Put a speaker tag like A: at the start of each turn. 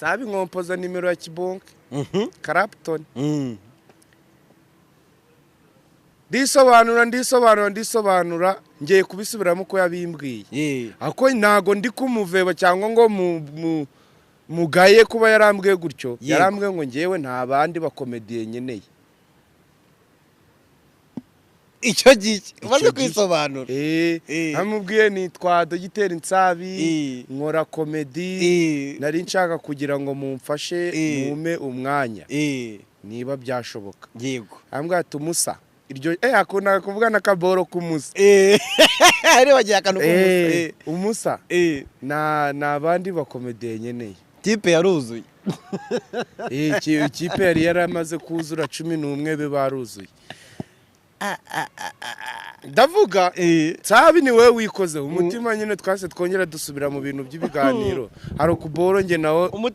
A: Nsabi nkompoza nimero ya Kibonke Clapton. Ndisobanura, ndisobanura, ndisobanura, ngiye kubisubiramo uko yabimbwiye. Ako ntago ndi kumuveba cyangwa ngo mugaye kuba yarambwiye gutyo. Yarambwiye ngo ngewe nta bandi bakomediye nkeneye.
B: Icyo gihe umaze
A: Icyo gihe.
B: kwisobanura.
A: Amubwiye nitwa Dogiteri Nsabi, nkora comedy, nari nshaka kugira ngo mumfashe, mumpe umwanya niba byashoboka. Ambwira ati umusa iryo akunda kuvuga n'akaboro k'umusa.
B: Ari wagiye akantu k'umusa.
A: Umusa na abandi bakomediye nkeneye.
B: Tipe yaruzuye.
A: Ikipe yari yaramaze kuzura, 11 be baruzuye. Ndavuga, Nsabi ni wowe wikoze umutima nyine, twase twongera dusubira mu bintu by'ibiganiro, hari ukuboro njye nawe.
B: Umutima.